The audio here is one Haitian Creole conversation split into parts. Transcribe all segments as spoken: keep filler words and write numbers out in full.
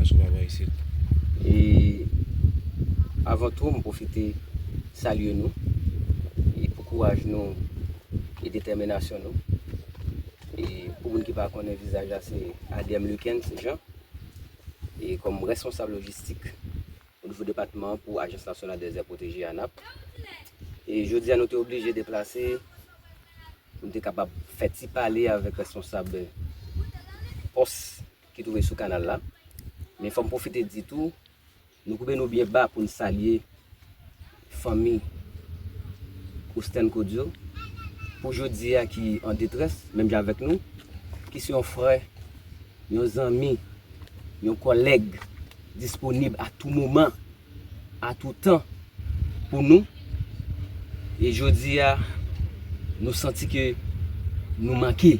Sou pa bò isit. E avan tou, m pwofite salye nou e pou kouraj nou e detèminasyon nou. E pou moun ki pa konnen, vizaj la se Adem Lucens Jean, e kòm responsab lojistik o nivo depatman an pou Ajans Nasyonal dè Zè Pwoteje, anap. E jodi a, nou te oblije deplase pou n te kapab fè ti pale avèk responsab pòs ki twouve sou kanal la. Men fò m pwofite di tou, nou koube nou byen ba pou n salye fanmi Osten Kodio pou jodi a ki an detrès, menm jan avèk nou, ki se yon frè, yon zanmi, yon kòlèg disponib a tou moman, a tou tan pou nou. E jodi a, nou santi ke nou manke.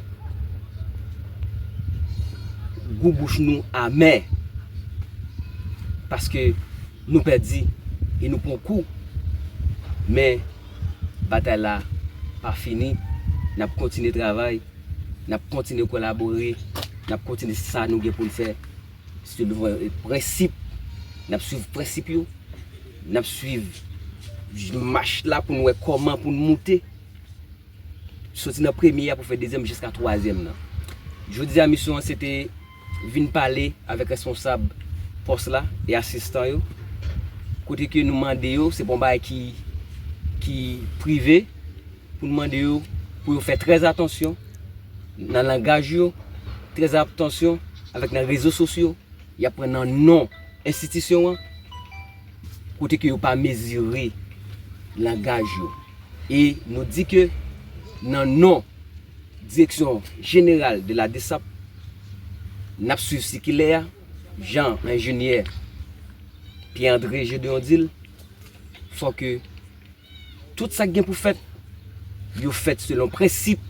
Gou bouch nou amè. Paske nou pèdi e nou pran kou. Men batay la pa fini. N ap kontinye travay. N ap kontinye kolabore. N ap kontinye sa nou gen pou n fè. Selon prensip. N ap swiv prensip yo. N ap swiv mach la pou n wè kòman pou n moute. Soti nan premye a pou fè dezyèm jiska twazyèm nan. Jodi a, misyon an se te vin pale avèk responsab pòs la e asistan yo. Kote ke nou mande yo, se pa yon bagay ki, ki prive, pou n mande yo pou yo fè trè atansyon nan langaj yo, trè atansyon avèk nan rezo sosyo y ap pran nan non enstitisyon an, kote ke yo pa mezire langaj yo. E nou di ke nan non Direksyon Jeneral de la DSAP, n ap swiv sikilè a, jan enjenyè Pierre André Gedeon di l, fò ke tout sa k gen pou fèt, yo fèt selon prensip,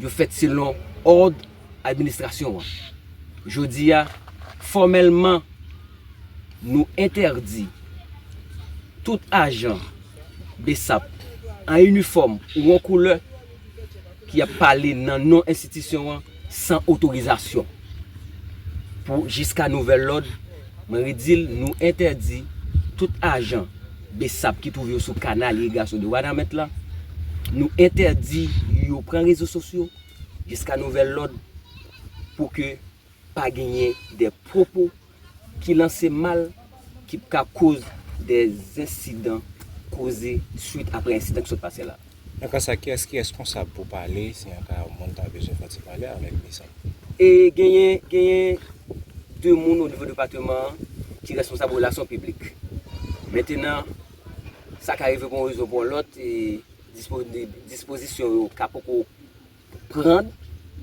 yo fèt selon òd administrasyon an. Jodi a, fòmèlman, nou entèdi tout ajan BSAP an inifòm ou an koulè ki ap pale nan non enstitisyon an san otorizasyon. Pou jiska nouvèl lòd, mwen redi l, nou entèdi tout ajan BSAP ki twouve yo sou kanal irigasyon de Wanament la, nou entèdi yo pran rezo sosyo jiska nouvèl lòd pou ke pa genyen de pwopo ki lanse mal ki ka koz de ensidan koze swit apre ensidan ki sot pase la. Nan ka sa, kiyès ki reskonsab pou pale si an ka moun ta bezwen fè ti pale avèk BSAP? E genyen, genyen de moun o nivo depatman an ki reskonsab relasyon piblik. Mentenan, sa ka rive pou yon rezon pou yon lòt, e dispo-, dispozisyon yo ka poko pran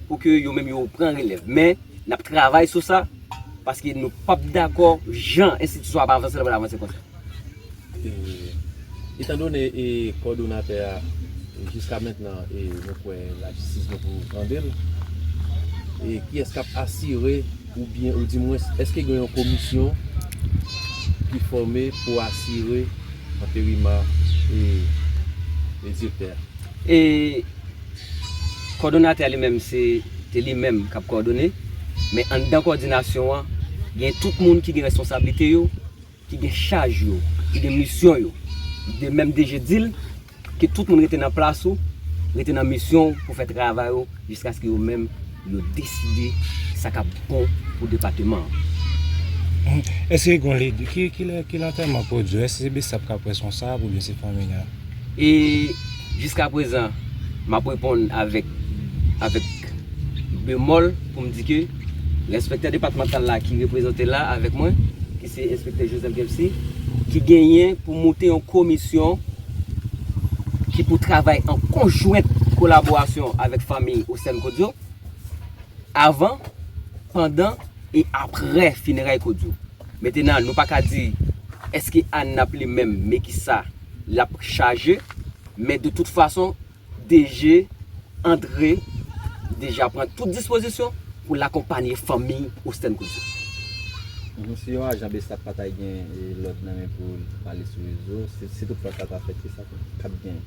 pou ke yo menm yo pran relèv. Men, n ap travay sou sa, paske nou p ap dakò jan enstitisyon ap avanse, l ap avanse konsa. E, etandone, e, kòdonatè a, e, jiska mentnan, e, nou kwè lajistis gen pou tande l, e, kiyès k ap asire, oubyen, ou dimwens, èske gen yon komisyon ki fòme pou asire enterima, e, e direktè a? E kòdonatè a li menm, se, se li menm k ap kòdone, men anndan kòdinasyon an, gen tout moun ki gen responsablite yo, ki gen chaj yo, ki gen misyon yo. De menm DG di l, ke tout moun rete nan plas ou, rete nan misyon ou pou fè travay ou, jiskaske yo menm yo deside sa k ap bon pou depatman an. Èske gen yon lide? Ki, ki lè, ki lè antèman Kodio? Èske se BSAP k ap responsab oubyen se fanmi an? E jiska prezan, m ap reponn avèk, avèk bemòl pou m di ke enspektè depatmantal la ki reprezante la avèk mwen, ki se enspektè Joseph Gempsy, ki genyen pou moute yon komisyon ki pou travay an konjwent kolaborasyon avèk fanmi Osten Kodio avan, pandan e aprè fineray Kodio. Mentnan, nou pa ka di èske ANNAP li menm, men kisa l ap chaje, men de tout fason, DG André deja pran tout dispozisyon pou l akonpanye fanmi Osten Kodio. Mhm, si yon ajan BSAP pa ta gen, e, lòd nan men pou l pale sou rezo, si, si toutfwa sa ta fèt, kisa k ap gen?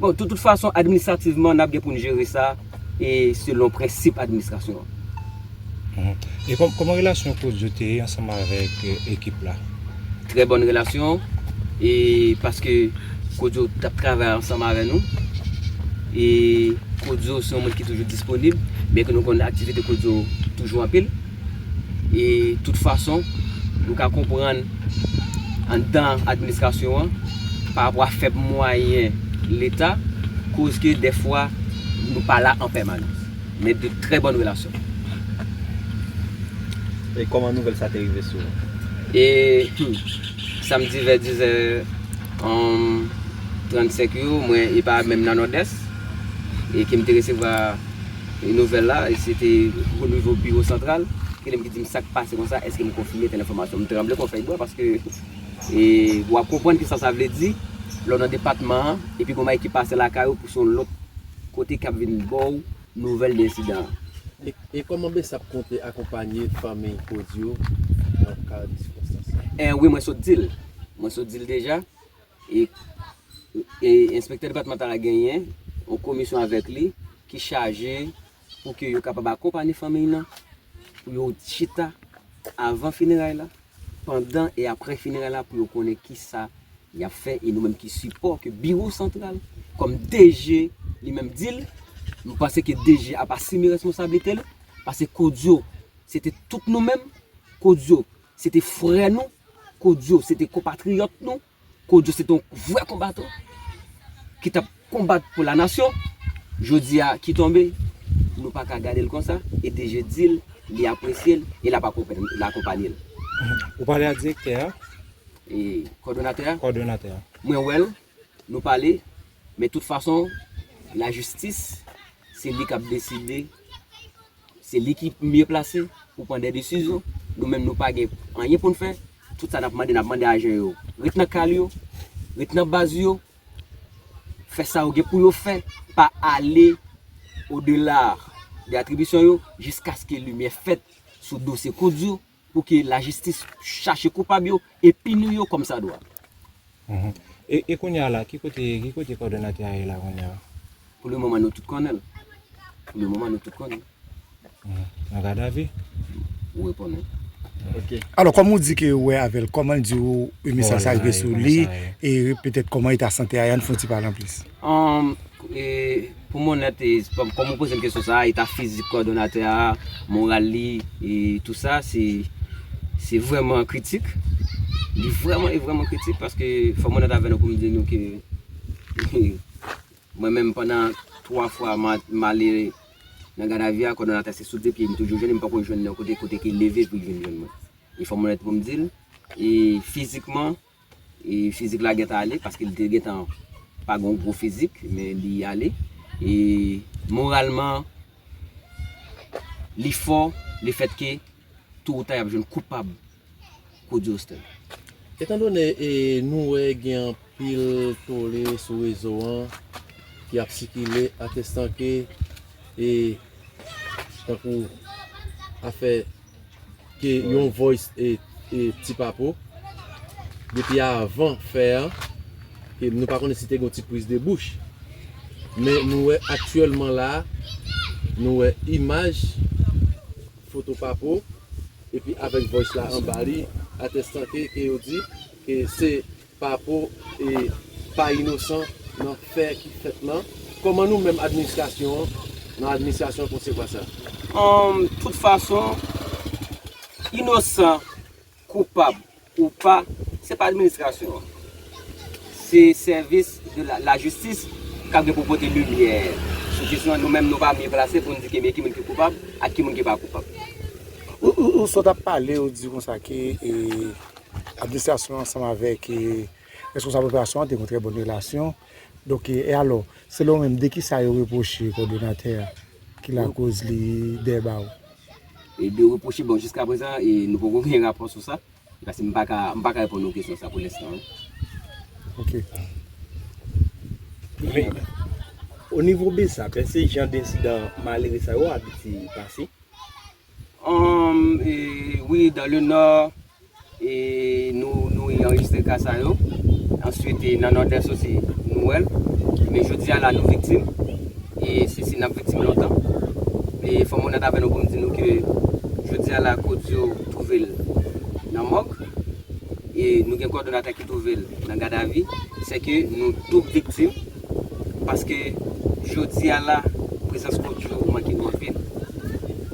Bon, tout, tout fason, administrativman, n ap gen pou n jere sa, e selon prensip administrasyon an. E kòm, kòman relasyon Kodio te ye ansanm avèk eh, ekip la? Trè bòn relasyon, e paske Kodio t ap travay ansanm avè nou, e Kodio se yon moun ki toujou disponib, byen ke nou konn aktivite Kodio toujou anpil. E tout fason, nou ka konprann anndan administrasyon an, pa rapò a fèb mwayen Leta, koz ke dèfwa nou pa la an pèmanans. Men de trè bòn relasyon. E kòman nouvèl sa te rive sou ou? E hmm, samdi vè dizè trannsenk yo, mwen e pa menm nan Nòdès, e ke m te resevwa nouvèl la, e se te o nivo biwo santral, ke li menm ki di m sa k pase konsa, èske m konfime tèl enfòmasyon. M tranble kon fèy bwa paske e w ap konprann kisa sa vle di lè w nan depatman an, epi gon bagay ki pase lakay ou pou se yon lòt kote k ap vin ba w nouvèl de ensidan an. E, e kòman BSAP konte akonpanye fanmi Kodio nan ka de sikonstans sa? Eh, wi, mwen sot di l. Mwen sot di l deja. E, e enspektè depatmantal la genyen yon komisyon avèk li ki chaje pou ke yo kapab akonpanye fanmi nan, pou yo chita avan fineray la, pandan e apre fineray la, pou yo konnen kisa y ap fè, e nou menm ki sipò ke biwo santral, kòm DG li menm di l, m panse ke DG ap asime responsablite l, paske Kodio se te tout nou menm, Kodio se te frè nou, Kodio se te konpatriyòt nou, Kodio se te yon vrè konbatan ki t ap konbat pou lanasyon. Jodi a ki tonbe, nou pa ka gade l konsa, e DG di l, li apresye l, e l ap akonpanye l. Ou pale a direktè a? E kòdonatè a? Kòdonatè a. Mwen wè l, nou pale, men tout fason, lajistis, se li k ap deside, se li ki mye plase pou pran de desizyon. Nou menm nou pa gen anyen pou n fè. Tout sa n ap mande, n ap mande ajan yo ret nan kal yo, ret nan baz yo, fè sa yo gen pou yo fè, pa ale odela de atribisyon yo, jiskaske limyè fèt sou dosye Kodio, pou ke lajistis chache koupab yo e pini yo kòmsadwa. E, e kounye a la, ki kote, ki kote kòdonatè a ye la kounye a? Pou le moman, nou tout konnen l. Pou le moman, nou tout konnen l. Nan gadavi? Ou reponn wi. Ok. Alò, kòm ou di ke ou wè avè l, kòman l di w mesaj sa rive sou li, e petèt kòman eta sante a ye, ann fè yon ti pale anplis. Um, e, pou m onèt, e, kòm, kòm ou poze m kesyon sa a, eta fizik kòdonatè a, moral li, e tou sa, se, se vrèman kritik. Li vrèman, e vrèman kritik, paske fò m onèt avè nou pou m di nou ke mwen menm pandan twa fwa m a, m ale nan gadavi a, kòdonatè se sou de pye m toujou jwenn, m poko jwenn nan kote, kote ke leve pou l vin jwenn mwen. E fò m onèt pou m di l, e fizikman, e fizik la gentan ale, paske li te gentan pa gen yon gwo fizik, men li ale. E moralman, li fò, lefètke tou ou ta y ap jwenn koupab Kodio Austin. Etandone e, nou wè gen anpil tole sou rezo an ki ap sikile atestan ke e, tankou afè ke yon voice e, e Ti Papo depi avan fè a, ke nou pa konnen si te gen yon ti priz de bouch. Men nou wè aktyèlman la, nou wè imaj foto Papo, epi avèk voice la anba li, atestan ke, ke yo di ke se Papo e pa inosan nan fè ki fèt lan. Kòman nou menm administrasyon an, nan administrasyon an konsevwa sa? Um, tout fason, inosan, koupab ou pa, se pa administrasyon an. Se sèvis de la, lajistis k ap gen pou pote limyè sou kesyon an. Nou menm nou pa mye plase pou n di ke men ki moun ki koupab ak ki moun ki pa koupab. Ou, ou, ou sot ap pale, ou di konsa ke e, administrasyon ansanm avèk e, reskonsab operasyon an te gen yon trè bòn relasyon. Donk, e, e alò, selon ou menm, de kisa yo repwoche kòdonatè a ki lakoz li dèyè ba ou? E de repwoche, bon, jiska prezan, e nou poko gen rapò sou sa. Paske m pa ka, m pa ka reponn ou kesyon sa pou lenstan. Ok. Men, o nivo BSAP, èske jan de ensidan malere sa yo abitye pase? Um, e, wi, dans le Nord, e, nou, nou anrejistre ka sa yo. Answit, e, nan Nòdès osi, nou wè l. Men jodi a la, nou viktim. E se si n ap viktim lontan. E fò m onèt avè nou pou m di nou ke Jodi a la, Kodio twouve l nan mòg, e nou gen kòdonatè ki twouve l nan gadavi, se ke nou doub viktim, paske jodi a la, prezans Kodio manke nou anpil.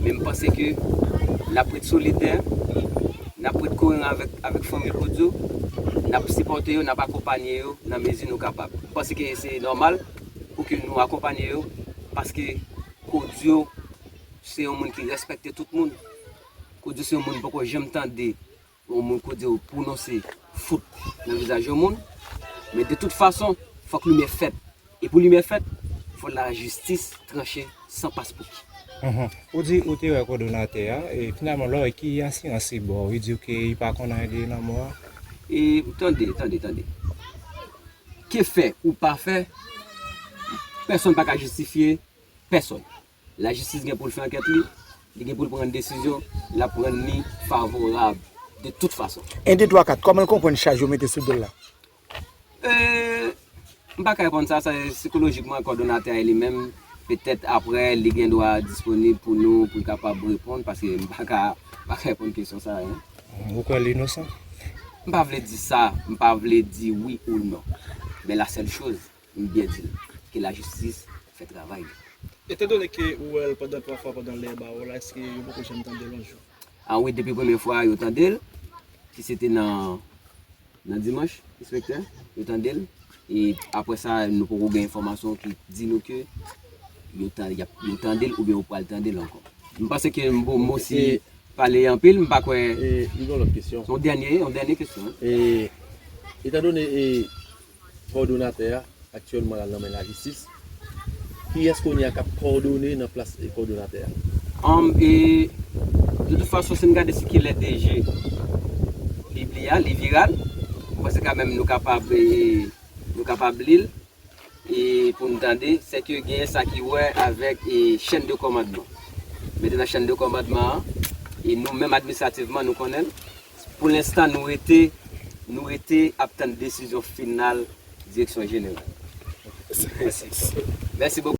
Men m panse ke n ap ret solidè, n ap ret koeran avèk, avèk fanmi Kodio, n ap sipòte yo, n ap akonpanye yo nan mezi nou kapab. M panse ke se nòmal pou ke nou akonpanye yo, paske Kodio se yon moun ki respekte tout moun. Kodio se yon moun poko janm tande yon moun Kodio pwononse fout nan vizaj yon moun. Men de tout fason, fòk limyè fèt. E pou limyè fèt, fò lajistis tranche san paspouki. Mhm. Ou di ou te wè kòdonatè a, e finalman lè w wè ki asirans li ba w, li di w ke li pa konn anyen de lanmò a? E tande, tande, tande. Ke fè ou pa fè, pèsonn pa ka jistifye pèsonn. Lajistis gen pou l fè ankèt li, li gen pou l pran desizyon, l ap rann li favorab de tout fason. En, de, twa, kat, kòman l konprann chaj yo mete sou do l la? E, m pa ka reponn sa, sa sikolojikman kòdonatè a li menm, petèt apre li gen dwa disponib pou nou, pou l kapab reponn, paske m pa ka, pa ka reponn kesyon sa a. Ou kwè l inosan? M pa vle di sa, m pa vle di wi ou non. Men la sèl choz, m byen di l, ke lajistis fè travay li. Etandone ke ou wè l pandan twa fwa pandan lè ba w la, èske yo poko janm tande l yon jou? A wi, depi premye fwa yo tande l, ki se te nan, nan dimanch, enspektè, yo tande l. E apre sa, nou poko gen enfòmasyon ki di nou ke yo, tan, y ap, yo tande l oubyen yo pral tande l ankò. M panse ke m, m osi pale anpil, m pa kwè. E, li gen yon lòt kesyon. Yon dènye, yon dènye kesyon. Wi. E, etandone e, kòdonatè a aktyèlman l al nan men lajistis, kiyès kounye a k ap kòdone nan plas e, kòdonatè a? Um, e, de tout fason, si n gade sikilè D G pibli a, li viral. M panse kanmenm nou kapab, e, nou kapab li l. E pou n tande, se ke genyen sa ki wè avèk e, chèn de kòmandman. Mentnan chèn de kòmandman an, e nou menm administrativman nou konnen l. Pou lenstan nou rete, nou rete ap tann desizyon final direksyon jeneral. Mèsi bokou.